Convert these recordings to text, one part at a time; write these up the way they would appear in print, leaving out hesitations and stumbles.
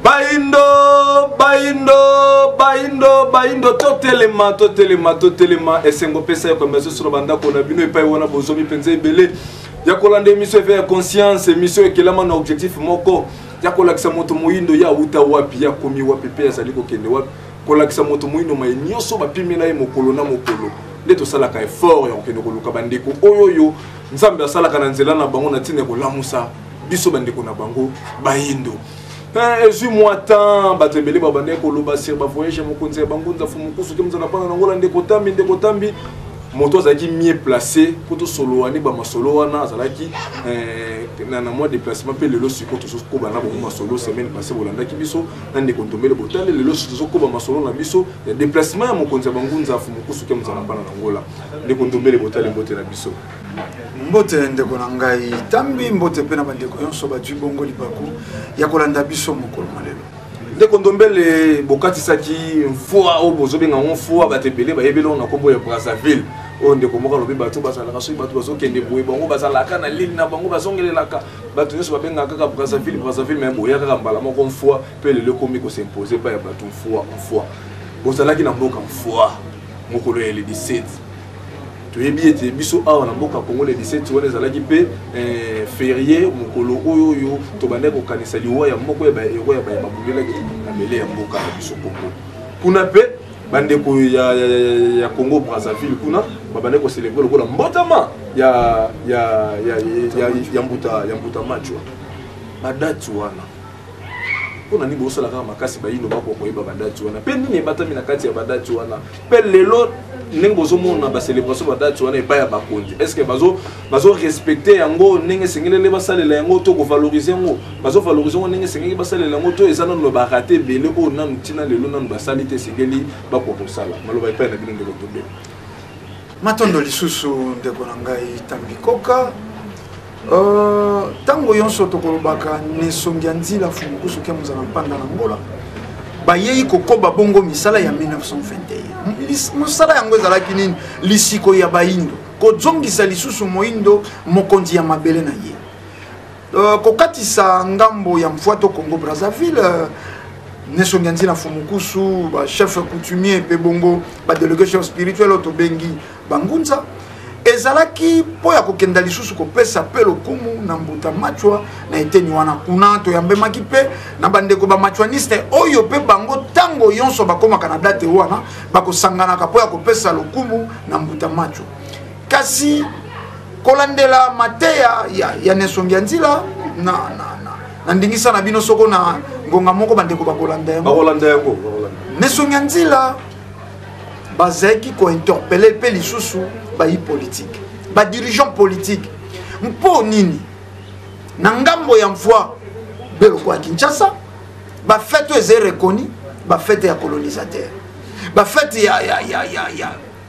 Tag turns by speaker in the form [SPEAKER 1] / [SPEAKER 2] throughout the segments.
[SPEAKER 1] Bayindo, bayindo, bayindo, bayindo, totelema, totelema, totelema. Esengo pesa ya koyamba biso na bandako na bino epai wana bozomi mpenza ebele ya kolanda emission Eveil ya conscience, emission ekelama na objectif moko ya kolakisa moto moyindo ya awuta wapi, ya akomi wapi mpe azali kokende wapi, kolakisa moto moyindo maye nyonso bapimela ye mokolo na mokolo. Nde tosalaka effort ya kokende koluka bandeko oyo oyo Nzambe asalaka na nzela na bango na ntina ya kolamusa biso bandeko na bango bayindo. Ezwi mwa temps, bato ebele babandaki koloba sur bavoyage ya mokonzi ya bangunza Fumukusu ke mozala mpana nangola ndeko Tambi, ndeko Tambi moto azalaki mieux placé mpo tosolola nde bamasolo wana azalaki na mwa déplacement mpe lelo sikoyo tozokoba na bango masolo. Semaine passée bolandaki biso na ndeko Ndombele Botale, lelo tozokoba masolo na biso ya déplacement ya mokonzi ya bangunza Fumukusu ke mozala mpana nangola. Ndeko Ndombele Botale, mbote na biso.
[SPEAKER 2] Mbote ndeko na ngai Tambi, mbote mpe na bandeko nyonso bazwi bongo libaku ya kolanda biso mokolo mwa lelo.
[SPEAKER 1] Ndeko Ndombele, bokatisaki mfua oyo bozobenga yango mfua, bato ebele bayebeli yango na nkombo ya Brazzaville, oyo ndeko moko alobi bato bazalaka soki bato bazokende boye bango bazalaka na lile na bango bazongelelaka bato nyonso babengaka kaka Brazzaville, Brazzaville, mais boya kaka mbala moko mfua mpe lelo ekomi kosimpose epai ya bato mfua mfua. Bozalaki na mboka mfua mokolo ya le 17. Toyebi ete biso awa na mboka Congo le 17 wana ezalaki mpe ferie, mokolo oyo oyo tobandaki kokanisa liwa ya moko ya bahéros ya baye babundelaki mabele ya mboka na biso Congo. Kuna mpe bandeko ya Congo Brazzaville kuna babandaki kocelebre lokola mbotama ya mbuta Machwa. Badate wana mpona nini bosala kaka makasi bayindo bakoka koyeba badate wana mpe nini ebatami na kati ya badate wana? Mpe lelo ndenge bozomona bacélébration badate wana epai ya bakonzi, est ce que bazorespecte yango ndenge esengelele basalela yango, to kovalorize yango, bazovalorize yango ndenge esengeli basalela yango, to eza nano barate ebele oyo nanu ntina lelo nanu basali te esengeli bakoka kosala? Maloba epai na bino, ndeko Ndombele.
[SPEAKER 2] Matondo lisusu ndeko na ngai Tambi Koka. Ntango nyonso tokolobaka nesongi ya nzila Fumukusu ke mozala mpanda na Ngola, bayei kokoba bongo misala ya 1921. Mosala yango ezalaki nini? Lisiko ya bayindo, kozongisa lisusu moyindo mokonzi ya mabele na ye. Kokatisa ngambo ya mfua to Congo Brazzaville, nesongi ya nzila Fumukusu, bachef coutumier mpe bongo badélégué chef spirituel oyo tobengi bangunza, ezalaki mpo ya kokenda lisusu kopesa mpe lokumu na mbuta Machwa na eteni wana. Kuna toyambemaki mpe na bandeko bamachwaniste oyo mpe bango ntango nyonso bakomaka na date wana bakosanganaka mpo ya kopesa lokumu na mbuta Machwa. Kasi kolandela mateya ya nesongi ya nzila na ndingisa na bino, soko na ngonga moko bandeko bakolanda yango.
[SPEAKER 1] Bakolanda yango.
[SPEAKER 2] Nesongi ya nzila bazalaki kointerpele mpe lisusu bayi politique, badirigeant politique, mpo nini na ngambo ya mfua beloko ya Kinshasa bafete oyo eza reconnu bafete ya colonisateur, bafete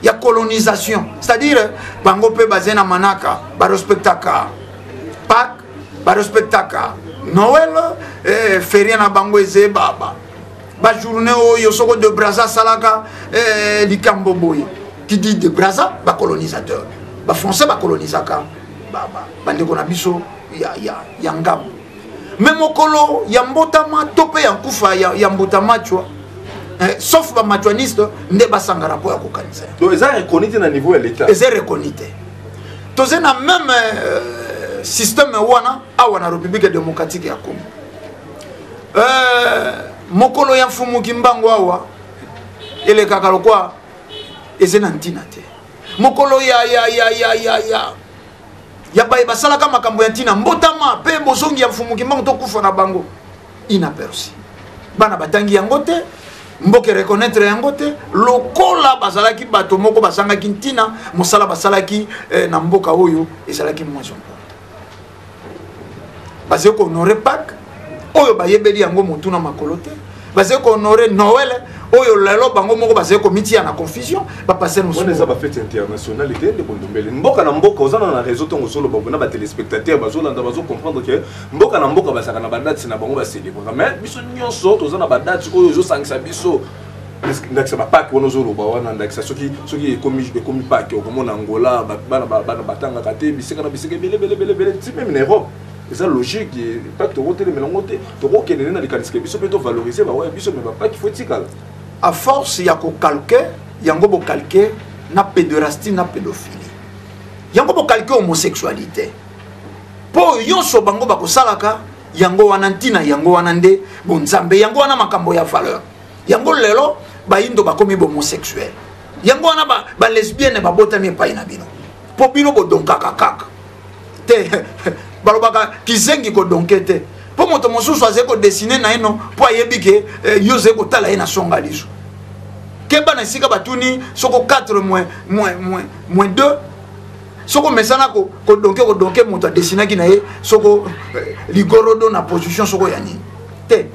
[SPEAKER 2] ya colonisation, c'est-à-dire bango mpe baze na manaka, barespectaka Pâques, barespectaka Noël, ferie na bango eze baba bajournée oyo soko de Braza asalaka likambo boye. Qui dit de Braza, bacolonisateur, bafrançais bakolonisaka bandeko na biso ya ngambo. Me mokolo ya mbotama to mpe ya nkufa ya mbuta Machwa, sauf bamachwaniste nde basangana mpo ya kokanisa.
[SPEAKER 1] Donc eza reconnu te na niveau ya l'État?
[SPEAKER 2] Eza reconnu te. Toza na même système wana awa na République démocratique ya Congo. Mokolo ya Mfumu Kimbangu awa elekaka lokwa eza na ntina te. Mokolo ya baye basalaka makambo ya ntina, mbotama mpe bozongi ya Mfumu Kimbangu tokufa na bango, inaperçu. Bana batangi yango te, mboka reconnaître yango te, lokola bazalaki bato moko bazangaki ntina. Mosala basalaki na mboka oyo ezalaki moins important. Bazali kohonorer Pâques oyo bayebeli yango motu na makolo te, bazali kohonorer Noël oyo lelo bango moko bazali komitia na confusion, bapasteur.
[SPEAKER 1] Wana eza bafete internationale te, ndeko Ndombele. Mboka na mboka oza na réseau, ntongo ozoloba na batéléspectateur bazolanda, bazocomprendre ke mboka na mboka bazalaka na badate na bango bacélébraka, mais biso nyonso toza na badate oyo ezosangisa biso. Ndakisa bapâques wana ozoloba wana, ndakisa soki ekomi Pâques, okomona Angola bana batangaka te, bisika na bisika ebele ebele ebele ebele, ti même na Europe. Eza logique, Pâques tokotelemela yango te, tokokende nde na likanisi ke biso mpe tovaloriser bawa ya biso, mais bapâques faut etikala.
[SPEAKER 2] À force ya kocalquer yango, bocalquer na pédérastie na pédophilie, yango bocalquer homosexualité, mpo nyonso bango bakosalaka yango wana. Ntina yango wana nde bonzambe, yango wana makambo ya valeur. Yango lelo bayindo bakomi homosexuel, yango wana balesbienne babotami epai na bino, mpo bino bodonkaka kaka te. Balobaka kizengi kodonke te, mpo moto mosusu azali kodessiner na ye no, mpo ayebi ke yo ozali kotala ye na songa liso. Keba na esika batuni soko 4 moins 2. Soko omesana kodonke kodonke, moto adessinaki na ye soko ligorodo na position soko ya nini te,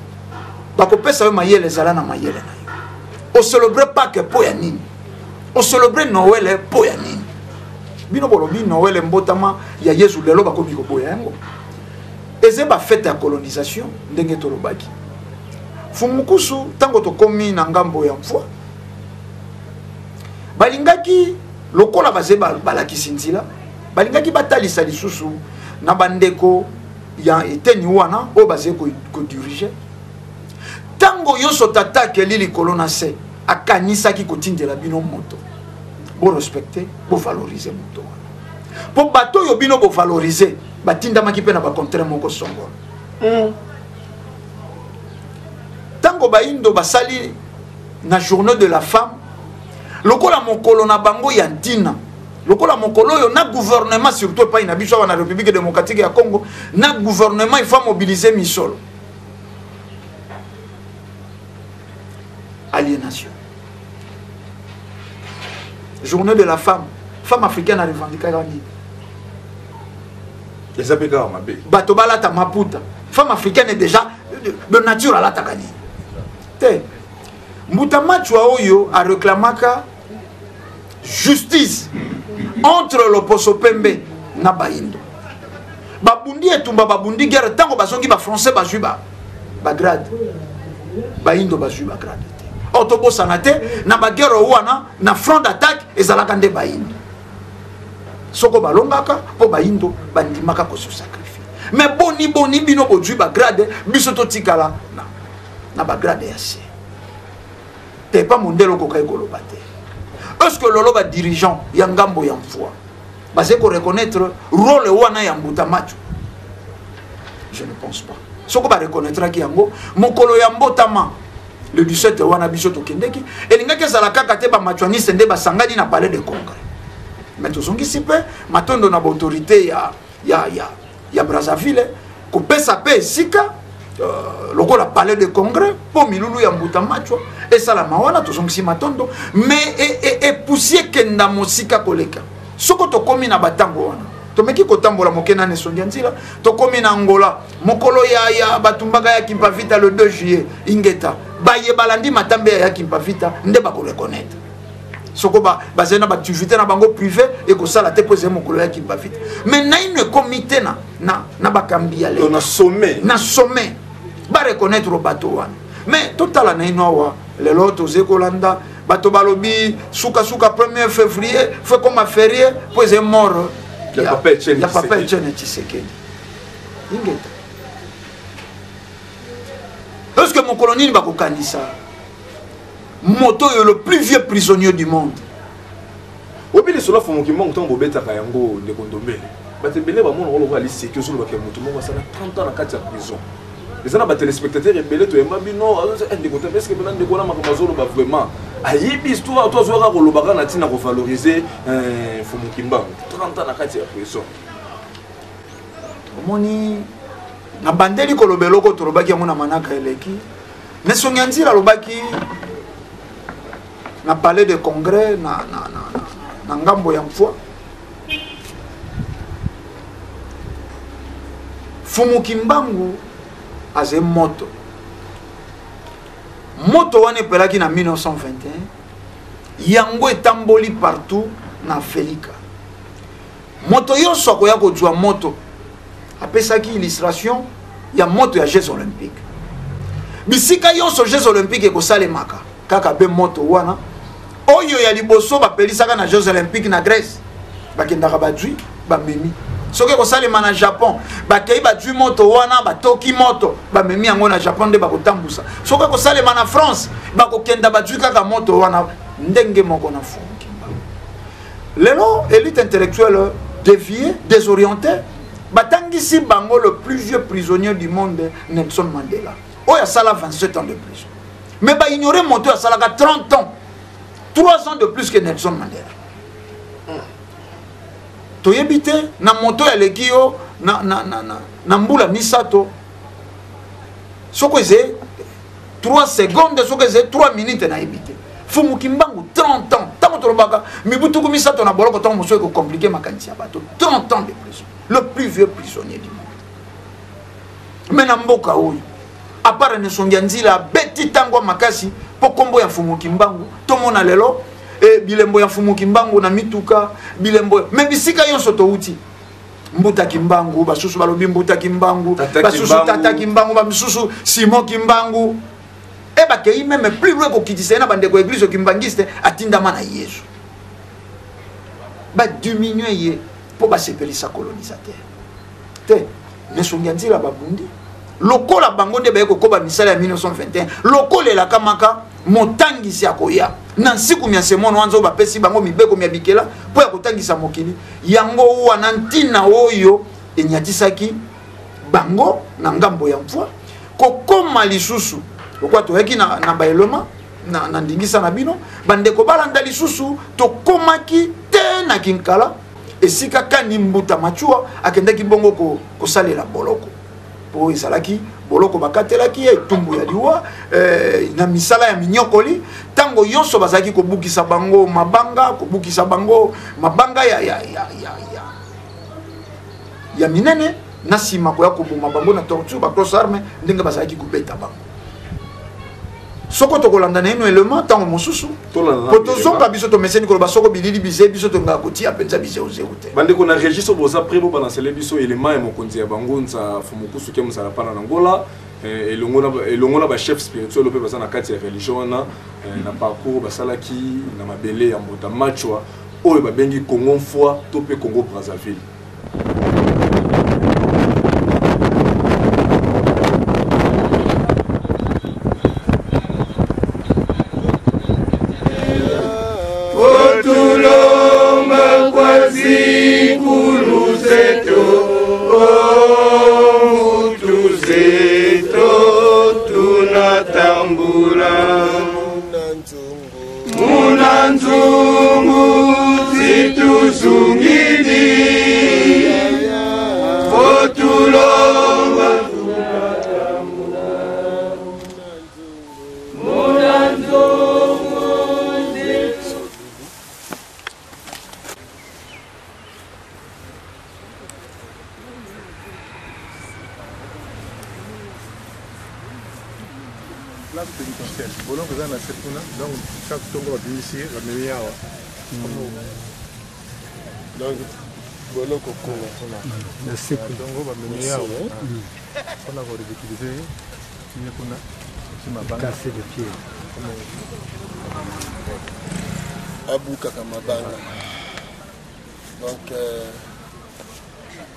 [SPEAKER 2] bakopesa yo mayele. Ezala na mayele na yo. Océlébre Pâques mpo ya nini? Océlébre Noël mpo ya nini? Bino bolobi Noël mbotama ya Yesu, lelo bakomi koboya yango. Eza bafête ya colonisation. Ndenge tolobaki Fumukusu, ntango tokomi na ngambo ya mfwa, balingaki lokola baze balakisi nzela, balingaki batalisa lisusu na bandeko ya eteni wana oyo bazali kodiriger. Ntango nyonso tata akeli likolo na se, akanisaki kotindela bino moto. Borespecter, bovaloriser moto wana, mpo bato oyo bino bovaloriser batindamaki mpe na bacontrée moko songolo. Ntango bayindo basali na Journée de la femme lokola mokolo na bango ya ntina, lokola mokolo oyo na gouvernement, surtout epai na biso awa na République démocratique ya Congo, na gouvernement il faut mobiliser misolo. Aliénation. Journée de la femme, femme africaine arevendikaka nini?
[SPEAKER 1] Eza mpe kaka mabe.
[SPEAKER 2] Bato balata maputa. Femme africaine déjà de nature alataka nini te. Mbuta Machwa oyo areklamaka justice entre loposo pembe na bayindo, babundi etumba, babundi guerre. Ntango bazongi, bafrançais bazwi bagrade, bayindo bazwi bagrade te. Or tobosana te, na baguerre wana, na front d'attaque ezalaka nde bayindo. Soko balongaka, mpo bayindo bandimaka kosesacrifier. Mais boni boni bino bozwi bagrade, biso totikala na bagrade ya se te? Pa mondele okokaki koloba te. Est ce que lolo badirigeant ya ngambo ya mfua bazali koreconnaître rôle wana ya mbuta Macho? Je ne pense pas. Soko bareconnaîtraki yango, mokolo ya mbotama le 17 wana biso tokendeki, elingaki ezala kaka te bamachuaniste nde basangani na Palais de Congrès. Mais tozongisi mpe matondo na baautorité ya Brazzaville kopesa mpe esika lokola Palais de Congrès mpo milulu ya mbuta Machwa esalama wana. Tozongisi matondo, mais epusi ekenda mosika koleka. Soko tokomi na batango wana, tomeki kotambola moke nani esongi ya nzela, tokomi na Angola, mokolo ya batumbaka ya Kimpavita le 2 juillet. Ingeta baye balandi matambe ya Kimpavita nde bakoreconnaître. Soko bazali na baactivité na bango privé, ekosala te mpo ezali mokolo ya Kimpavita. Mais naino ekomi te na bakambi ya
[SPEAKER 1] leta na sommet.
[SPEAKER 2] Na sommet bareconnaître bato wana. Mais totala naino awa lelo, tozali kolanda bato balobi sukasuka 1er février faut ekoma férié mpo ezali mort
[SPEAKER 1] ya papa Etienne.
[SPEAKER 2] Ya papa Etienne Tshisekedi. Ingeta. Est ce que mokolo nini bakokanisa moto oyo, le plus vieux prisonnier du monde?
[SPEAKER 1] Oyebi lisolo Fumu Kimbangu, ntango bobetaka yango, ndeko Ndombele, bato ebele bamonaka lokola liseki. Ozolobaka ya moto moko asala 30 ans na kati ya prison. Eza na batelespectateur ebele toyemba bino. Ndeko te, eske mpena ndeko wana makambo azoloba vraiment ayebi histoire to azwaka kolobaka na ntina kovaloriser Fumu Kimbangu, 30 ans na kati ya prison?
[SPEAKER 2] Omoni, nabandeli koloba eloko tolobaki yango na manaka eleki. Nesongi ya nzila alobaki na Palais de Congrès na ngambo ya mfua, Fumu Kimbangu azali moto. Moto wana epelaki na 1921, yango etamboli partout na Afelika. Moto nyonso akoya kozwa moto. Apesaki illustration ya moto ya Jeux olympique. Bisika nyonso Jeux olympique ekosalemaka kaka be moto wana oyo ya liboso bapelisaka na Jeux olympique na Grèce, bakendaka, bazwi, bamemi. Soki ekosalema na Japon, bakei bazwi moto wana, batoki moto, bamemi yango na Japon nde bakotambusa. Soki ekosalema na France, bakokenda bazwi kaka moto wana, ndenge moko na Mfumu Kimbangu. Lelo élite intellectuelle déviée, désorientée, batangisi bango le plus vieux prisonnier du monde, Nelson Mandela, oyo asala 27 ans de prison. Mais ba ignorer moto asalaka 30 ans, 3 ans de plus que Nelson Mandela. Toyebi te na moto aleki yo na mbula misato, soko eze 3 secondes, soko eze 3 minutes, nayebi te. Mfumu Kimbangu 30 ans, ntango tolobaka mibu tuku misato na boloko, ntango mosusu ekocomplike makanisi ya bato. 30 ans de prison, le plus vieux prisonnier du monde. Mais na mboka oyo, à part Nsongi ya Nzila abeti ntango ya makasi mpo nkombo ya Mfumu Kimbangu tomona lelo bilembo ya Mfumu Kimbangu na mituka, bilembo me bisika nyonso touti. Mbuta Kimbangu, basusu balobi Mbuta Kimbangu,
[SPEAKER 1] Tata
[SPEAKER 2] basusu
[SPEAKER 1] Kimbangu.
[SPEAKER 2] Tata Kimbangu, bamisusu Simon Kimbangu. E bakei meme plus loin kokitisa ye na bandeko ya église kimbangiste, atindama na Yesu. Badiminue ye mpo basepelisa colonisateur te. Nsongi ya Nzila babundi lokola bango nde baye kokoba misala ya 1921, lokola elakamaka motangisi akoya na nsiku mya semono wana, oyo bapesi bango mibeko mya bikela mpo ya kotangisa mokili. Yango wana ntina oyo enyatisaki bango na ngambo ya mvua kokoma lisusu lokola toyaki na baelema na ndingisa na bino bandeko balanda lisusu, tokomaki te na Kinkala esika kani Mbuta Machua akendaki bongo kosalela boloko, po ezalaki boloko bakatelaki ye etumbu ya liwa na misala ya minyokoli. Ntango nyonso bazalaki kobukisa bango mabanga, kobukisa bango mabanga ya minene, na nsima koya koboma bango na torture, ba cross arme ndenge bazalaki kobeta bango. Soko tokolanda na ino élément ntango mosusu,
[SPEAKER 1] Tolanda na
[SPEAKER 2] po tozonga
[SPEAKER 1] élément.
[SPEAKER 2] biso tomeseni koloba soko bilili bize, biso tolingaka kotia mpenza bizeuzeu te.
[SPEAKER 1] Bandeko na registre, boza prêt bobalancele biso élément ya mokonzi ya bango nza Fumukusu ke mozala pana na Ngola, elongo na ba chef spirituel mpe baza na kati ya religion wana, na parcours basalaki na mabele ya Mbuta Machwa oyo babengi Congo Mfwa to mpe Congo Brazzaville.
[SPEAKER 3] Otulomba kwa zikulu zetu, oh, zetu tunatambula. Muna nzungu zituzungidi, otulomba. Muna nzungu zitu.
[SPEAKER 4] Place pénitentiaire. Boloko eza na se kuna, donc chaque tongo babimisi ye, bamemi awa. Donc boloko kuna.
[SPEAKER 5] Na se kuna.
[SPEAKER 4] Tongo bamemi ye awa. Mpona ko ridiculiser ye, ye kuna, oti mabanga.
[SPEAKER 5] Casser de pied.
[SPEAKER 6] Abukaka mabanga. Donc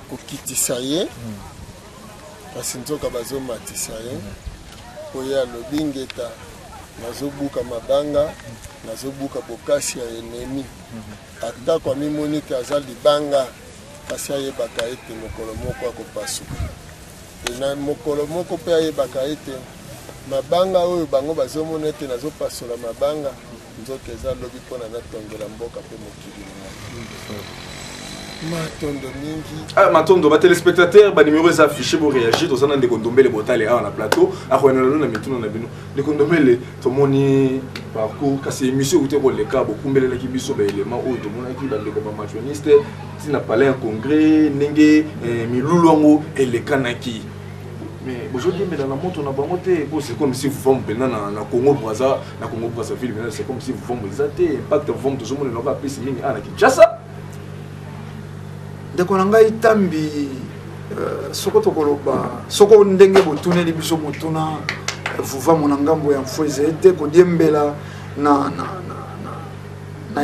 [SPEAKER 6] kokitisa ye, kasi nzoka bazomatisa ye. Po ye alobi ngeta, nazobuka mabanga, nazobuka bokasi ya ennemi. Atako amimoni te aza libanga, kasi ayebaka ete mokolo moko akopasuka. E na mokolo moko mpe ayebaka ete mabanga oyo bango bazomona ete nazopasola mabanga, nzoka eza lobi mpona natongela mboka mpe mokili na ngai. Matondo mingi.
[SPEAKER 1] Ah, matondo ba téléspectateurs, ba numéro eza affiché pour réagir. Tozana ndeko Ndombele Botale awa na plateau, akoyana na mituna na bino. Ndeko Ndombele, tomoni parcours kasi émission ekuti koleka, bokumbelelaki biso ba élément oyo tomonaki ba ndeko ba machoniste ti na palais ya congrès ndenge milulu yango elekanaki. Mais bozodiembela na moto na bango te, po c'est comme si vous vombe na, na, na Congo Brazza, na Congo Brazzaville, maintenant c'est comme si vous vombe eza te, impact vombe tozomona eloko apesi mingi awa na Kinshasa.
[SPEAKER 2] Ndeko na ngai Tambi, soko tokoloba, soko ndenge botuneli biso motuna, vuvamo na ngambo ya mfweze ete kodiembela na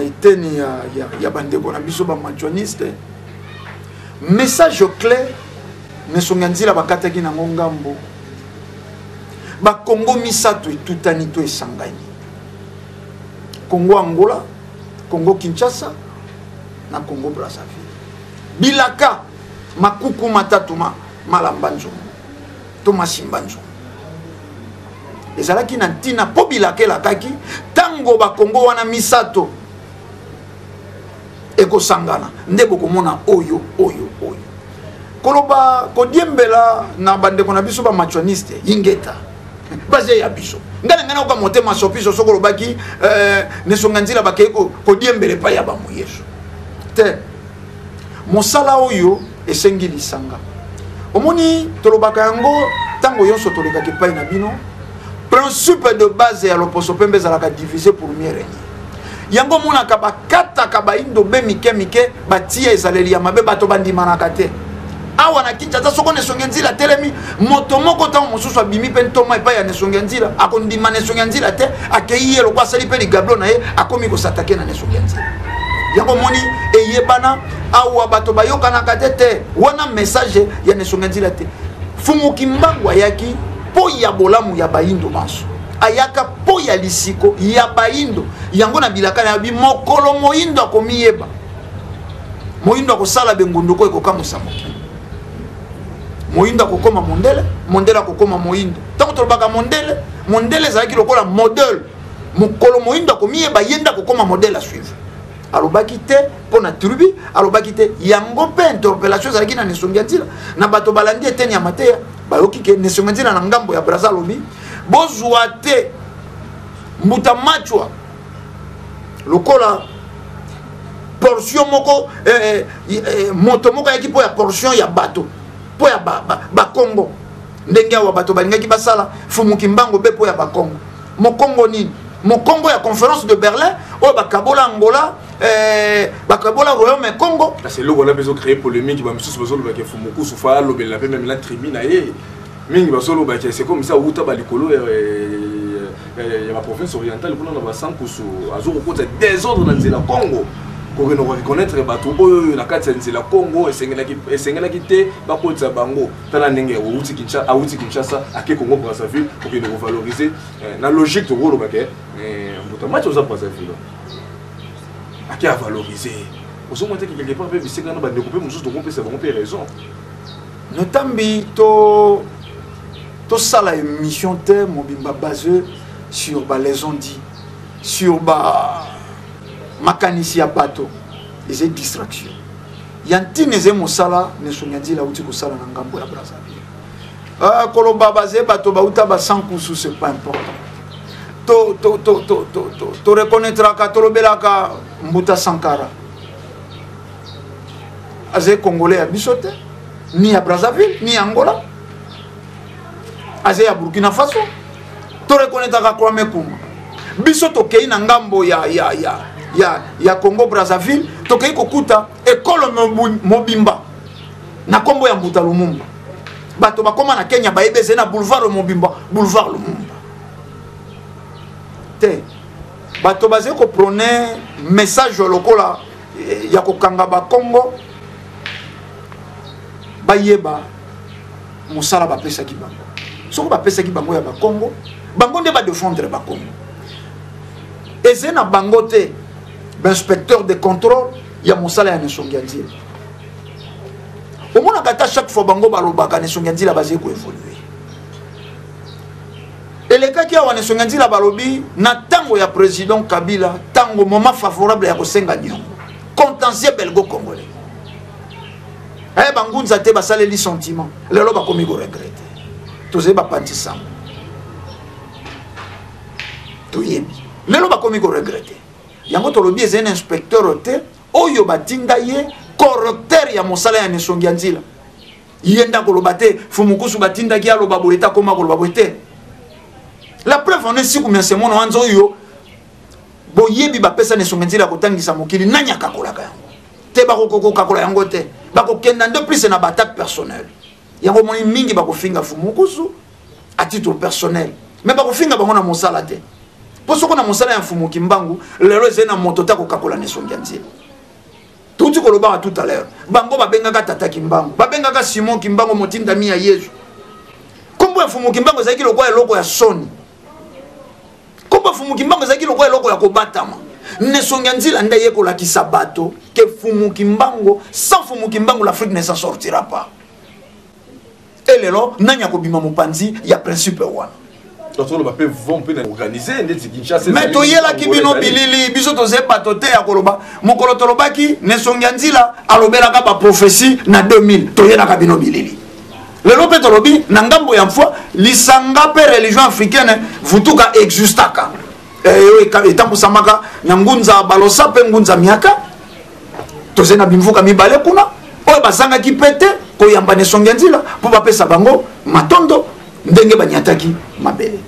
[SPEAKER 2] eteni ya bandeko na biso ba machuaniste. Message clair, Nesongi ya Nzila bakataki nango ngambo. Bakongo misato etutani to esangani. Congo Angola, Congo Kinshasa na Congo Brazzaville. Bilaka makuku matatu ma malamba nzongo to masimba nzongo. Ezalaki na ntina mpo bilaka elakaki ntango bakongo wana misato ekosangana nde bokomona oyo oyo oyo koloba kodiembela na bandeko na biso bamachuaniste ingeta baze ya biso ngai na ngai nakoka motema sopiso soki olobaki eh, nesonga nzila bakei kodiembela epai ya bamoyesu te. Mosala oyo esengi lisanga. Omoni, tolobaka yango ntango yonso tolekaka epai na bino. Principe de base ya loposo pembe ezalaka diviser pour mieux régner. Yango omonaka bakataka baindo be mike mike, batia ezaleli ya mabe, bato bandimanaka te. Awa na Kinshasa, soko Nesonge Nzila atelemi, moto moko ntango mosusu abimi mpe ntoma epai ya Nesonge Nzila, akondima Nesonge Nzila te, akei ye lokwa asali mpe ligablo na ye, akomi kosatake na Nesonge Nzila. Yango omoni eyebana awa bato bayokanaka te te, wana message ya Nesonge Nzila te. Fumu Kimbangu ayaki mpo ya bolamu ya bayindo banso, ayaka mpo ya lisiko ya bayindo. Yango na bilaka na yabi mokolo moyindo akomiyeba, moyindo akosala bengunduko ekokamwisa mokili. Moyindo akokoma mondele, mondele akokoma moyindo. Ntango tolobaka mondele, mondele ezalaki lokola modèle. Mokolo moyindo akomiyeba, ye nde akokoma modèle à suivre. Alobaki te mpo na tribu, alobaki te. Yango mpe interpellation ezalaki na Nesongi ya Nzila. Na bato balandi eteni ya mateya, bayoki ke Nesongi ya Nzila na ngambo ya Brazza alobi, bozwa te mbuta machwa lokola portion moko, moto moko ayaki mpo ya portion ya bato, mpo ya Bakongo. Ndenge awa bato balingaki basala Fumu Kimbangu be mpo ya Bakongo. Mokongo nini? Mokongo ya conférence de Berlin oyo bakabola Angola, bakabola Royaume Congo.
[SPEAKER 1] Kasi eloko wana mpe ezocréer polémique, bamisusu bazolobaka Fumu Kusu fa alobelela mpe meme na tribu na ye. Mingi bazolobaka c'est comme ça wuta ba likolo ya ba province orientale kuna na ba Sankusu azokokota désordre na nzela Congo. Kokende koreconnaître bato oyo na kati ya nzela Congo esengelaki te bakotisa bango. Tala ndenge awuti Kinshasa, awuti Kinshasa ake Congo Brazzaville kokende kovaloriser na logique tokoloba ke mbuta match oza Brazzaville ake avaloriser. Ozomona te ke quelque part mpe bisika na bandeko mpe mosusu tokopesa bango mpe raison.
[SPEAKER 2] Notambi tosala émission te mobimba basé sur ba les on dit, sur ba makanisi ya bato, eza distraction. Ya ntina eza mosala Nesongi ya Nzila auti kosala na ngambo ya Brazzaville. Koloba baze bato bauta ba sans kusu, c'est pas important. To reconnaîtraka, tolobelaka Mbuta Sankara. Aze congolais ya biso te, ni ya Brazzaville, ni ya Angola. Aze ya Burkina Faso. To reconnaîtraka Kwame Nkrumah. Biso tokei na ngambo ya Congo Brazzaville, tokei kokuta ekolo mobimba na kombo ya Mbuta Lumumba. Bato bakoma na Kenya bayebi ezali na boulevard mobimba, boulevard Lumumba. Te bato bazali koprôner message lokola ya kokanga bakongo bayeba mosala bapesaki bango. Soko bapesaki bango ya bakongo, bango nde badefendre bakongo. Eze na bango te bainspecteur de contrôle ya mosala ya Nesongi ya Nzila. Omonaka ata chaque fois bango balobaka Nesongi ya Nzila bazali koévoluer. Elekaki awa Nesongi ya Nzila balobi na ntango ya président Kabila, ntango moment favorable ya kosenga niongo, contentieux belgo-congolais. Bangunza te basaleli sentiment, lelo bakomi koregrete. Tozali bapanzi sango, toyebi lelo bakomi koregrete. Yango tolobi ezali na inspecteur te oyo batinda ye correcteur ya mosala ya Nesongi ya Nzila. Ye nda koloba te Fumukusu batindaki aloba boye te, akoma koloba boye te. La preuve en est siku mia semono wanzo oyo boyebi bapesa Nesongi ya Nzila kotangisa mokili, nani akakolaka yango te? Bakokokakola yango te, bakokenda nde plus na ba attaque personnelle. Yango omoni mingi bakofinga Fumukusu à titre personnel, mais bakofinga bango na mosala te. Po soko na mosala ya Mfumu Kimbangu lelo ezali na moto ta kokakola Nesongi ya Nzila. Touti kolobaka tout à l'heure, bango babengaka Tata Kimbangu, babengaka Simon Kimbangu motindami ya Yezu. Kombo ya Mfumu Kimbangu ezalaki lokola eloko ya soni. Kombo ya Mfumu Kimbangu ezalaki lokola eloko ya kobatama. Nesongi ya nzila nde ye kolakisa bato ke Mfumu Kimbangu, sans Mfumu Kimbangu l'Afrique ne s'en sortira pas. Et lelo nani akobima mopanzi ya principe wana?
[SPEAKER 1] Tozoloba mpe vent mpe na organise ndeti Kinshasa.
[SPEAKER 2] Mais toyelaki bino bilili, biso tozali bato te ya koloba. Mokolo tolobaki Nesongi ya nzila alobelaka baprophetie na 2000, toyelaka bino bilili. Lelo mpe tolobi na ngambo ya mfwa lisanga mpe religion africaine vutuka existaka, etambusamaka na ngunza balosa mpe ngunza miaka. Tozali na bimvuka mibale kuna oyo bazangaki mpe te koyamba na esongi ya nzila mpo bapesa bango matondo ndenge banyataki mabele.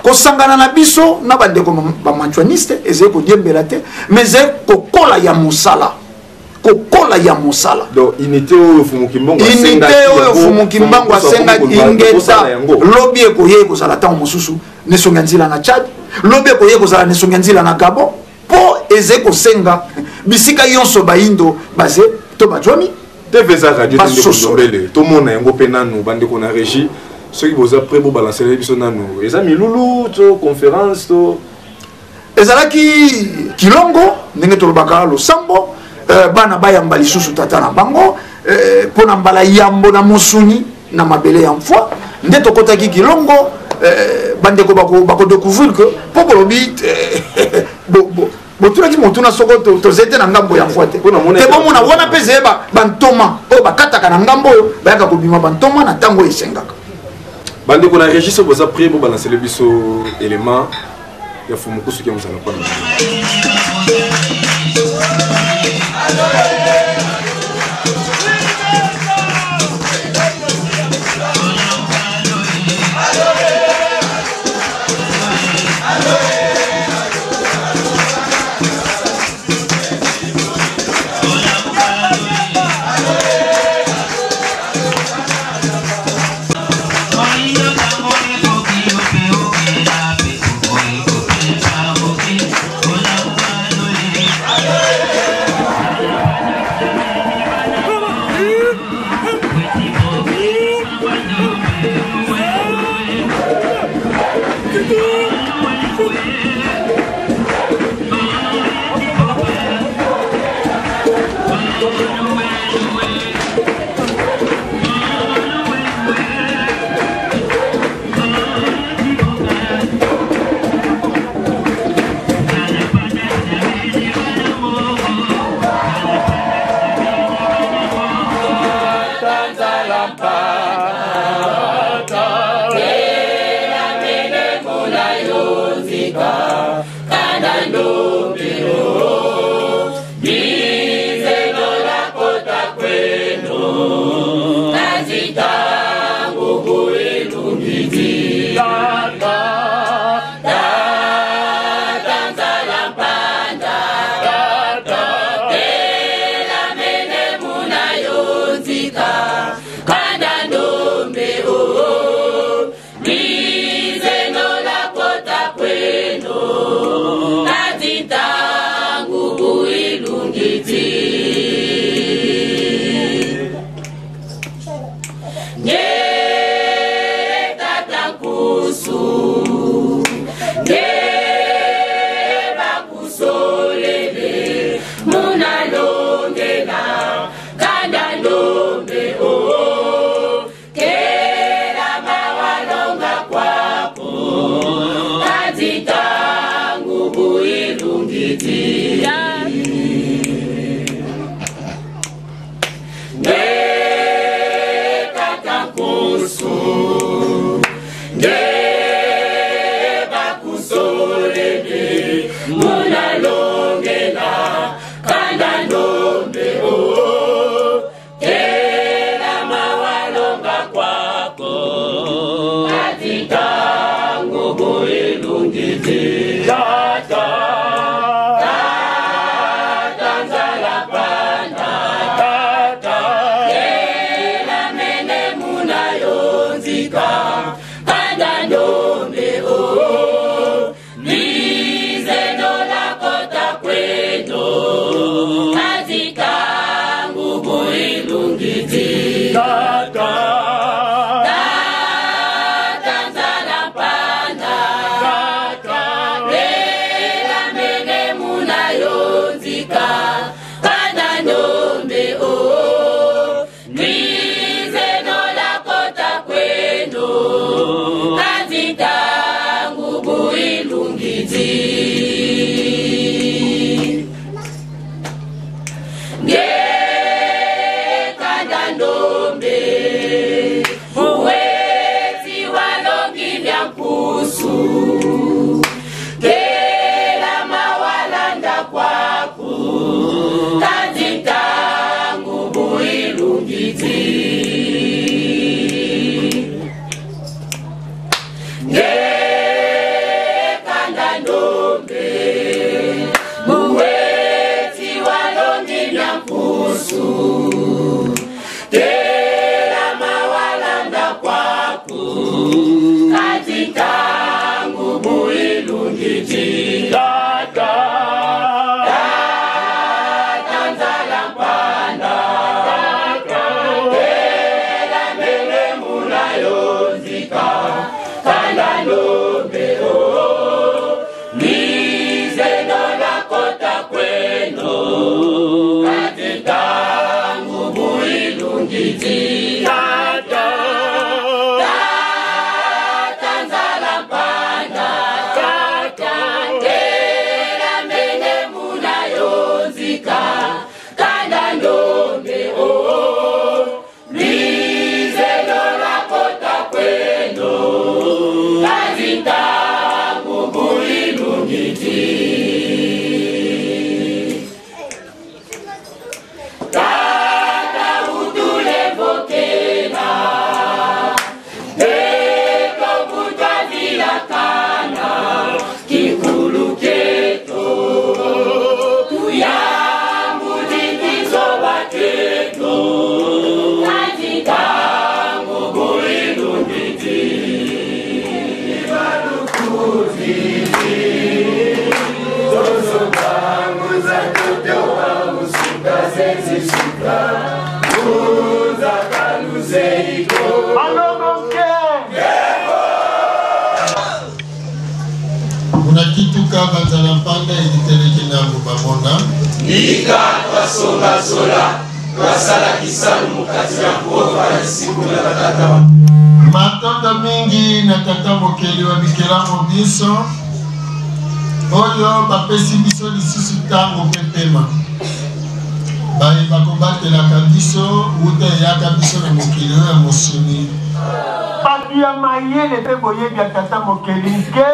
[SPEAKER 2] Kosangana na biso na bandeko bamanchuaniste ezali kodiembela te, mais ezali kokola ya mosala, kokola ya mosala.
[SPEAKER 1] Donc unité oyo Mfumu Kimbangu
[SPEAKER 2] unité oyo Mfumu Kimbangu asengaki ingeta, lobi ekoye ekozala ntango mosusu nesongi ya nzila na Tchad, lobi ekoye ekozala nesongi ya nzila na Gabon, mpo ezali kosenga bisika nyonso bayindo baze to bazwami.
[SPEAKER 1] TV eza radio te, ndeko Ndombele, tomona yango mpe nanu. Bandeko na régie, soki boza prêt, bobalansele biso nanu. Eza milulu to conférence to
[SPEAKER 2] Ezalaki kilongo, ndenge tolobaka losambo, bana bayamba lisusu tata na bango mpo na mbala yambo na mosuni na mabele ya mfwa. Nde tokotaki kilongo, bandeko bakodécouvrir que mpo bolobi botunaki motuna soko tozali te na ngambo ya mfwa te, te bomona wana mpe ezali bantoma oyo bakataka na ngambo oyo bayaka kobima bantoma na ntango oyo esengaka.
[SPEAKER 1] Bandeko na régie, soki boza prêt, bobalansele biso élément ya Mfumu Kusu kia mozala mpona.
[SPEAKER 5] Kanda.
[SPEAKER 3] Tela mawalanda kwaku Kandi tangu builungiti Ngekanda ndombe Muweti walongi nyankusu Tela mawalanda kwaku Kandi tangu builungiti Tata Tata nzala mpanda Tata Tela mene mulayo nzika Kanda ndombe oh Lizeno lakota kweno Kandi tangu builungiti Tata Tata nzala mpanda Tata Tela mene mulayo nzika Kanda ndombe oh Lizeno lakota kweno Kandi tangu builungiti Tata utule vokela Eko kutwa vilakana Kikulu keto Tuyambulikizo baketo Kandi tangu builungiti
[SPEAKER 6] Kuna kituka banzala mpanda eliteleki ngambo bamona
[SPEAKER 3] Nika twasongasola twasala kisalu mukati ya nkova isiku ya batata wa
[SPEAKER 6] matondo mingi na tata mokeli wa bikelamo biso oyo bapesi biso lisusu ntango mpe pema baye bakobatelaka biso wuta eyaka biso na mokili oyo ya mosuni.
[SPEAKER 5] Bato ya mayele mpe boyebi ya tata mokeli nke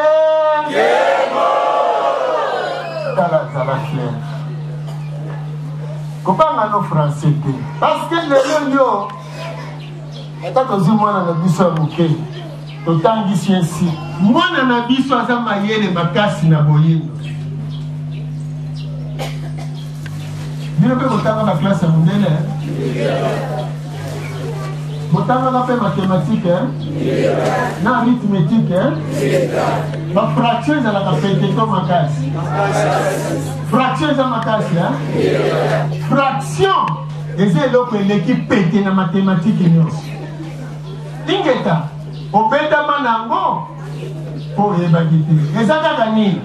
[SPEAKER 5] tala zala clair kobanga no français te parce que lelo yo ata tozwi mwana na biso ya moke totangisi ye si mwana na biso aza mayele makasi na boyindo bino mpe botanga ba classe ya mondele botangaka mpe mathématique na arithmétique ba fraction ezalaka pete to makasi fraction eza makasi fraction eza eloko eleki pete na mathématique nyonso ingeta obetama na yango mpo oyebaki te eza kaka nini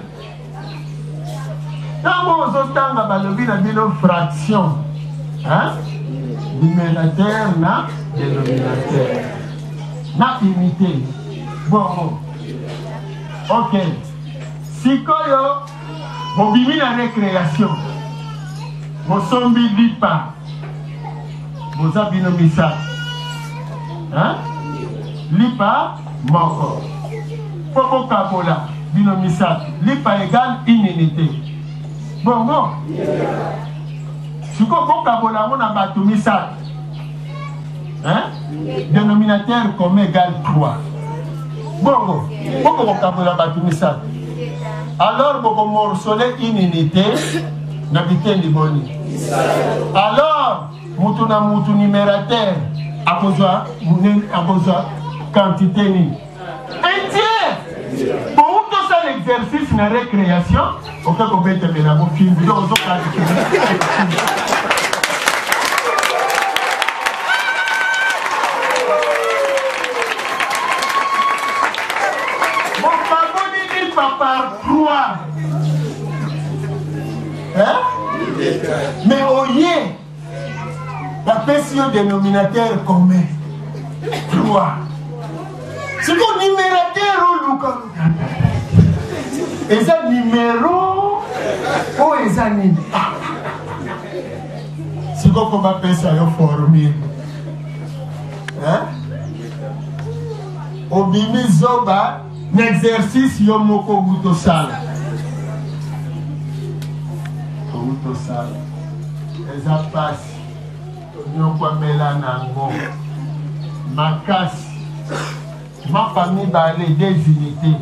[SPEAKER 5] ntango ozotanga balobi na bino fraction hein? Numérateur na dénominateur na unité bongo ok sikoyo bobimi na récréation bosombi lipa boza bino misato hein? Lipa moko mpo bokabola bino misato lipa égale une unité bongo sikoyo bokabola yango na bato misato hein? Dénominateur commun égale 3 bongo bokokokabola bato misato alors bokomorcele une unité na bitendi boni alors mutu na mutu numérateur akozwa akozwa quantité nini un tiers bouti osala exercice na récréation oke kobetemela yango fimbu donc ozokalkule bokaboli lipa par 3 hein? Mais oye bapesi yo dénominateur commun 3 siko numérateur oluka eza numero oyo eza nini siko mpo bapesa yo formule obimi zoba. Na exercice yo moko outi osala. Outi osala. Eza pasi. Tonyokwamela nango makasi. Mapa mibale, deux unités.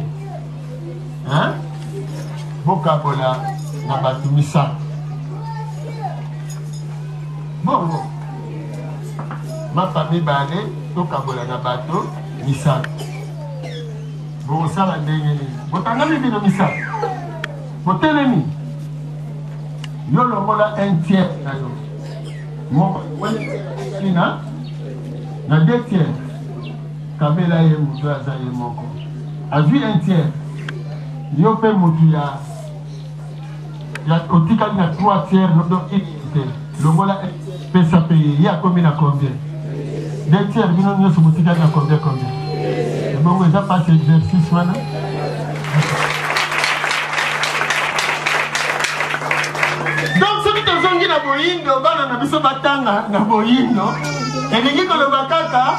[SPEAKER 5] Hein? Bokabola na bato misato. Bongo mapa mibale tokabola na bato misato. Bokosala ndenge nini? Botangami bino misato, botelemi. Yo longola un tiers na yo moko na na deux tiers, kabela ye moto aza ye moko azwi un tiers. Yo mpe motu ya ya otikali na trois tiers, donc unité longola pesa mpe ye, ye akomi na combien? Deux tiers. Bino nyonso botikali na combien? Combien? Ebongo eza mpasi exercice wana. Donc soki tozongi na boyindo, bana na biso batanga na boyindo, elingi koloba kaka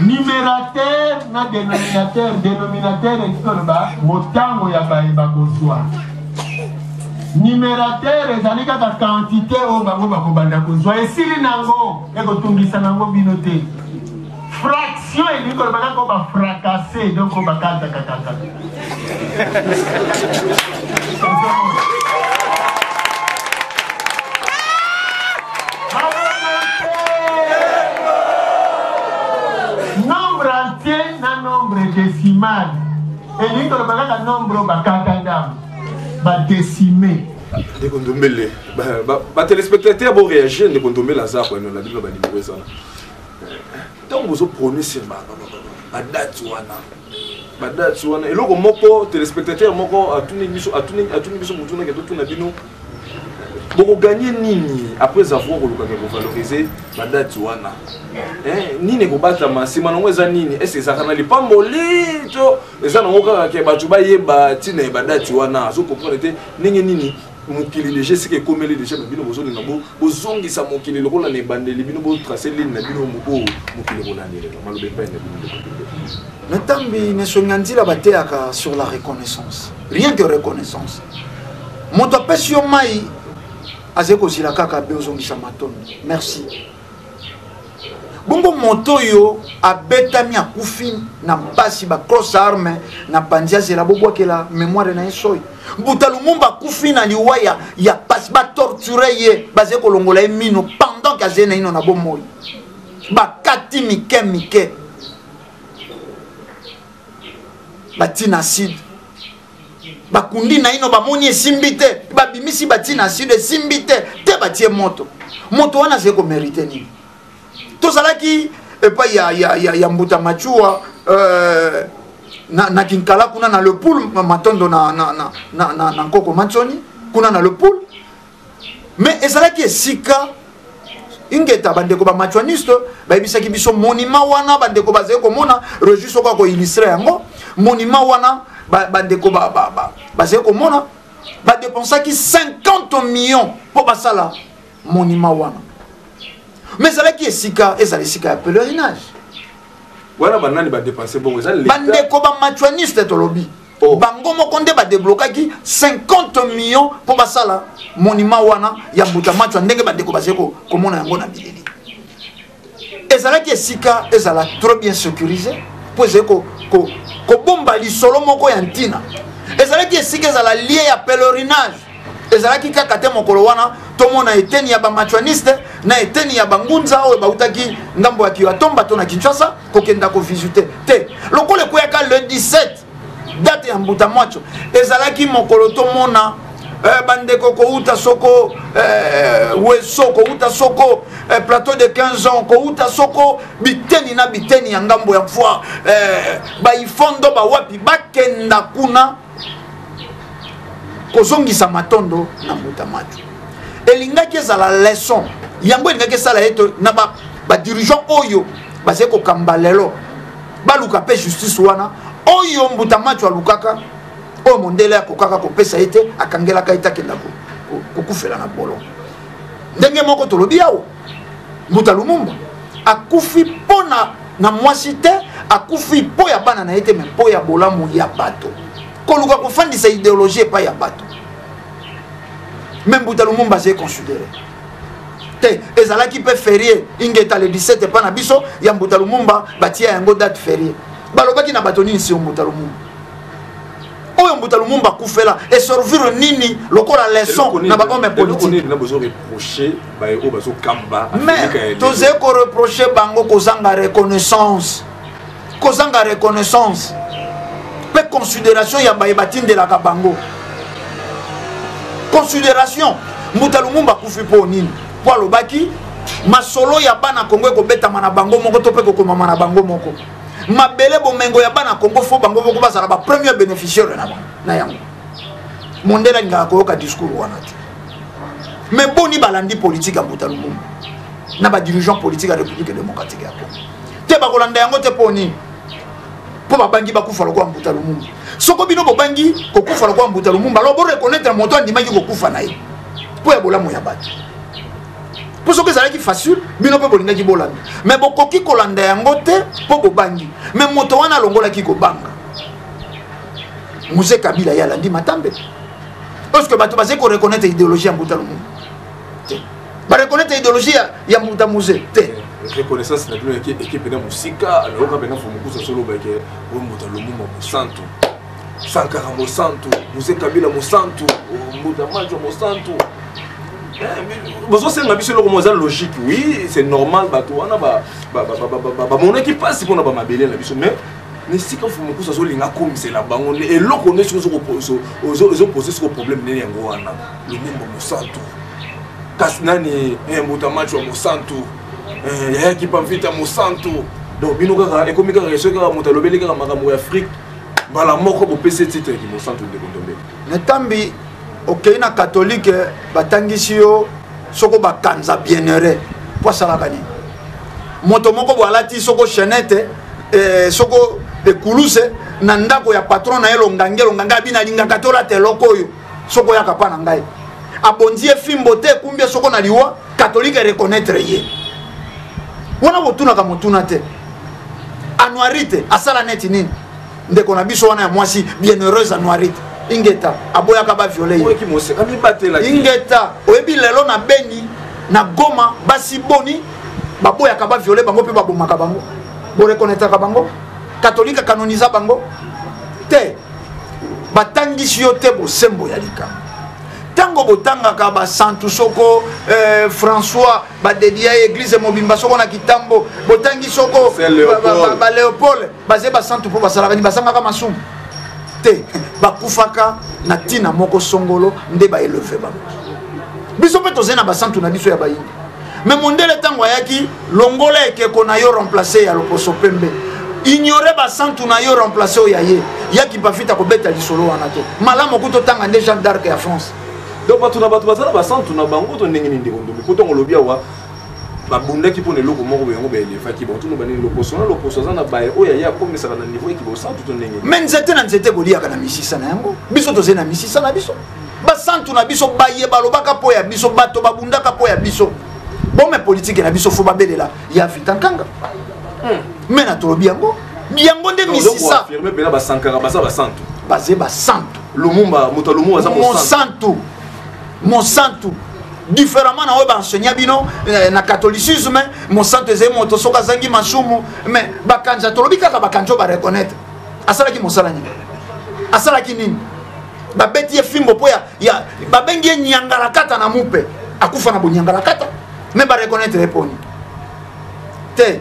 [SPEAKER 5] numérateur na dénominateur. Dénominateur elingi koloba motango ya baye bakozwa. Numérateur ezali kaka quantité oyo bango bakobanda kozwa. Esili nango, ekotungisa nango bino te. Fraction elingi koloba kaka oyo bafracasse, donc oyo bakatakakata. Nombre entier na nombre décimal elingi koloba kaka nombre oyo bakata ndambo, badécime.
[SPEAKER 1] Ndeko Ndombele, batelespectateur boréagir. Ndeko Ndombele aza koyanola bino banimero ezala ntango bozoprône sur badate wana. Badate wana, eloko moko téléspectateur moko atuni biso, atuni biso motunaki, totuna bino: bokoganye nini après avoir kolukaka kovaloriser badate wana? Nini ekobatama nsima nango? Eza nini? Ese ezalaka na lipamboli to eza nango kaka ke bato bayeba ntina ya badate wana? Azocomprendre te ndenge nini mokili deja esika ekomeli deja, me bino bozolinga bozongisa mokili lokola na ebandeli. Bino botrace ligne na bino oyo mokili ekolandelela. Maloba epai na bino, ndeko.
[SPEAKER 2] Natambi nesonga nzila bateyaka sur la reconnaissance, rien que reconnaissance. Moto apesi yo mai, azali kozila kaka be ozongisa matondo, merci. Bongo moto oyo abetami, akufi na mpasi, bacross arme na panzi, azela bobwakela mémoire na ye soi? Mbuta Lumumba akufi na liwa ya pasi, batorture ye, bazali kolongola ye mino pendant ke azali na ino na bomoi, bakati mike mike, batina acide, bakundi na ino, bamoni esimbi te, babimisi, batina acide, esimbi te te, batie moto. Moto wana azali komérite nini? Tozalaki epai ya Mbuta Machua, na Kinkala kuna na Le Pool, matondo na Nkoko Matsoni kuna na Le Pool. Mais ezalaki esika ingeta bandeko bamachuaniste bayebisaki biso monument wana. Bandeko bazali komona registre oko akoillustre yango. Monument wana, bandeko bazali komona, badépensaki 50 millions mpo basala monument wana. Mais ezalaki esika, ezala esika ya pèlerinage.
[SPEAKER 1] Wana banani badepense bongo? Eza
[SPEAKER 2] bandeko bamachuaniste, tolobi. Oh. Bango moko nde badeblokaki 50 millions mpo basala monument wana ya Mbuta Machwa, ndenge bandeko bazali komona yango na bilili. Ezalaki esika ezala trop bien sécurisé mpo ezali kobomba lisolo moko ya ntina. Ezalaki esika ezala lieu ya pèlerinage. Ezalaki kaka te mokolo wana tomona eteni ya bamachuaniste na eteni ya bangunza oyo bautaki ngambo ya Kiwatomba to na Kinshasa kokenda kovisite te. Lokola ekweyaka le 17, date ya Mbuta Mwacho, ezalaki mokolo tomona bandeko kouta soko Weso, kouta soko Plateau de 15 ans, kouta soko biteni na biteni ya ngambo ya mfoi, baifondo bawapi, bakenda kuna kozongisa matondo na Mbuta Mwacho. Elingaki ezala leçon, yango elingaki esala ete na badirigeant oyo bazali kokamba lelo baluka mpe justice wana oyo Mbuta Macho alukaka, oyo mondele akokaka kopesa ye te, akangelaka ye te, akenda kokufela na boloko. Ndenge moko tolobi awa, Mbuta Lumumba akufi mpo na mwasi te. Akufi mpo ya bana na ye te, me mpo ya bolamu ya bato, koluka kofandisa idéologie epai ya bato. Me Mbuta Lumumba azali considéré te. Ezalaki mpe férié, ingeta, le 17 epa na biso ya Mbuta Lumumba, batia yango date férié. Balobaki na bato nini sur Mbuta Lumumba? Oyo Mbuta Lumumba akufela eservir nini lokola leçon na bahomme politique? Mais tozali koreproche bango kozanga reconnaissance, kozanga reconnaissance mpe considération ya baye batindelaka bango considération. Mbuta Lumumba akufi mpo nini? Mpo alobaki masolo ya bana Kongo ekobetama na bango moko to mpe kokomama na bango moko. Mabele, bomengo ya bana Kongo, fo bango moko bazala bapremier bénéficiaire na bango na yango. Mondele alingaka koyoka discours wana te. Mais boni balandi politique ya Mbuta Lumumba na badirigeant politique ya République démocratique ya Congo te? Bakolanda yango te. Mpo nini? Mpo babangi bakufa lokola Mbuta Lumumba. Soko bino bobangi kokufa lokola Mbuta Lumumba, alors boreconnaître moto andimaki kokufa na ye mpo ya bolamu ya bato. Mpo soki ezalaki facile, bino mpe bolingaki bolanda. Mais bokoki kolanda yango te mpo bobangi. Mais moto wana alongolaki kobanga. Mzee Kabila, ye alandi matambe. Parce que bato bazali koreconnaître idéologie ya Mbuta Lumumba te, bareconnaître idéologie ya Mbuta Mzee te.
[SPEAKER 1] Reconnaissance na bino eke mpena mosika. Nayoka mpena Fumukusa solobake oyo Mbuta Lumumba mosantu, Sankara mosantu, Mzee Kabila mosantu, Mbuta Manjo mosantu. Bozosenga biso eloko mo eza logique. Oui, c'est normal, bato wana bamonaki mpasi mpona bamabele na biso. Mais na esika Fumukusu azolinga akomisela bango nde eloko nde soki ezopose siko problème nene yango wana. Lumumba mosantu, kasi nani? Mbuta Macho ya mosantu, yayaki Pamvita mosantu. Donc bino kaka ekomi kaka soki kaka moto alobeli kaka makambo ya Afrique, mbala moko bopesi titre yaki mosantu. Ndeko Ndombe.
[SPEAKER 2] Netambi, okei na katholike, batangisi yo soko bakanza bienheureux mpo asalaka nini? Moto moko bo alati soko chaînette, soko ekuluse na ndako ya patron na ye. Longange, longange abina alingaka te olata eloko oyo soko oyaka mpa na ngai. Abonzi ye fimbo te, ekumbi ye soko na liwa. Katholike reconnaître ye wana, botunaka motuna te. Anuarite asala neti nini? Ndeko na biso wana ya mwasi bienheureuse Anuarite, ingeta, aboyaka baviole ye, ingeta. Oyebi lelo na Beni, na Goma, basi boni baboyaka baviole bango mpe babomaka bango? Boreconnaîtraka bango? Katolike akanoniza bango te. Batangisi yo te bosembo ya likambo. Ntango botangaka basantu soko François, badedia ye église mobimba soko na kitambo. Botangi soko baléopold, baze basantu mpo basalaka nini? Basangaka masumu te, bakufaka na ntina moko songolo nde baeleve bango. Biso mpe tozali na basantu na biso ya bayindi. Me mondele ntango ayaki, longola ekeko na yo, remplace ya loposo pembe, ignore basantu na yo, remplace oyo ya ye. Yaki Pafita kobeta lisolo wana te. Malamu kuta otanga nde Jeanne d'Arc ya France.
[SPEAKER 1] Donc bato na bato baza na basantu na bango to ndenge nini, ndeko Ndombe? Po ntango olobi awa babundaki mpo na eloko moko boye, yango baelevaki bango. Toloba nini? Loposo na loposo aza na baye oyo aye akomisaka na niveau eki bosantu to ndenge?
[SPEAKER 2] Me nzete na nzete ekoliaka na misisa na yango. Biso tozali na misisa na biso, basantu na biso, baye balobaka mpo ya biso, bato babundaka mpo ya biso. Bome politike na biso fo babelela ya Vita Nkanga. Me na tolobi yango, yango nde misisa.
[SPEAKER 1] Mpena basankara baza basantu?
[SPEAKER 2] Baze basantu.
[SPEAKER 1] Lumumba, moto ya Lumumba aza
[SPEAKER 2] mosantu, mosantu différemment na oyo baenseignant bino na catholicisme. Mosantu ezali moto soki azangi masumu. Mais bakanza, tolobi kaka bakanza oyo bareconnaitre asalaki mosala nini? Asalaki nini? Babeti ye fimbo mpo ya babengi ye nyangalakata na mupe, akufa na bonyangalakata. Mais bareconnaitre ye mponi te?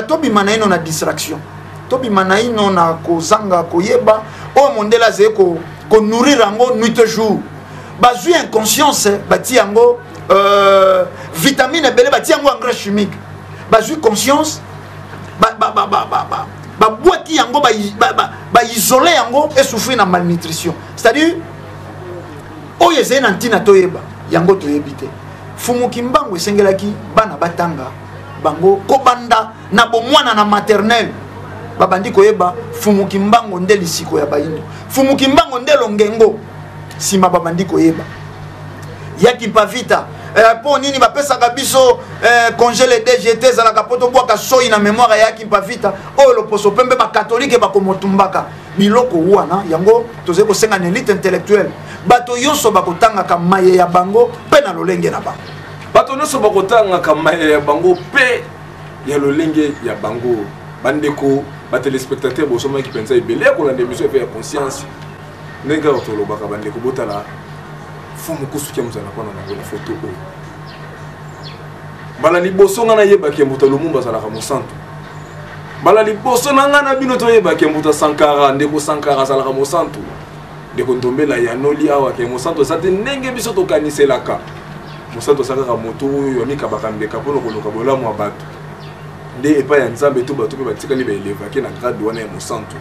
[SPEAKER 2] Tobima na ino na distraction, tobima na ino na kozanga koyeba oyo mondele azali konourrir yango nuit et jour. Bazwi inconscience, batie yango vitamine ebele, batie yango engrais chimique. Bazwi conscience, babwaki yango, baisole yango, esouffrir na malnutrition. C'est-à-dire oyo ezali na ntina toyeba yango, toyebi te. Fumu Kimbangu esengelaki bana batanga bango kobanda na bomwana, na maternelle, babandi koyeba Fumu Kimbangu nde lisiko ya bayindo, Fumu Kimbangu nde longengo. Nsima babandi koyeba ya Kimpavita. Mpo nini bapesaka biso congé le DGT? Ezalaka mpo tobwaka soi na mémoire ya Kimpa Vita oyo loposo pembe bakatolike bakomotumbaka biloko wana. Yango tozali kosenga na élite intellectuelle, bato nyonso bakotangaka maye ya bango mpe na lolenge na bango.
[SPEAKER 1] Bato nyonso bakotangaka maye ya bango mpe ya lolenge ya bango. Bandeko batéléspectateur, bosomaki mpenza ebele ya kolanda émission Éveil ya conscience. Ndenge kaka tolobaka, bandeko, botala Fumu Kusuki ya mozala mpona nango na foto oyo. Mbala liboso ngai nayebaki ya moto ya Lumumba azalaka mosantu. Mbala liboso na ngai na bino toyebaki ya moto ya Sankara, ndeko Sankara azalaka mosantu. Ndeko Ndombela yanoli awa ke mosantu aza te ndenge biso tokaniselaka. Mosantu aza kaka moto oyo amikabaka mbeka mpona koluka bolamu ya bato nde epai ya Nzambe, to bato mpe batikali baelevake na grade wana ya mosantu.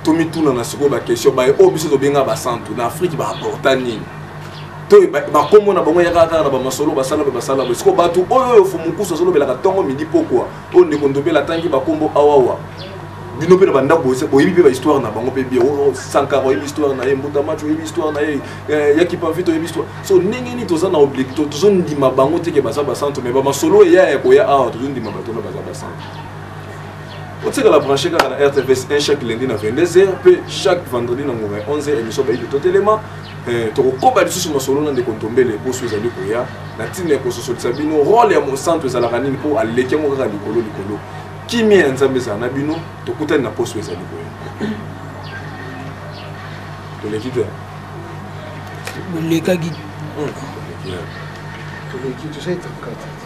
[SPEAKER 1] Tomituna na sikoyo baquestion: baye oyo biso tobenga basantu na Afrike baapporta nini? To bakombo na bango eyaka kaka na bamasolo basala boye, basala boye. Sikoyo bato oyo Fumukusu azolobelaka ntongo, midi, pokwa, oyo ndeko Ndombela atangi bakombo awawa, bino mpe na bandako boyebi mpe bahistoire na bango mpe bien. Sankara oyebi histoire na ye, Mbuta Macho oyebi histoire na ye, ya Kimpa Vita oyebi histoire. So ndenge nini toza na obli tozondima bango te ke baza basantu, mais bamasolo eya ya koya awa, tozondima bato wana baza basantu? Otikala branché kaka na RTVS 1 chaque lundi na 22h mpe chaque vendredi na ngonga ya 11h, émission Bayibi Totelema. Tokokoba lisusu masolo na ndeko Ntombele poso ezali koya na ntina ya kososolisa bino role ya mosantu ezalaka nini, mpo aleki yango kaka likolo likolo. Kimia ya Nzambe ezala na bino. Tokutani na poso ezali koya. Toleki te?
[SPEAKER 7] Bolekaki.
[SPEAKER 1] Toleki.
[SPEAKER 6] Toleki, tosali 34.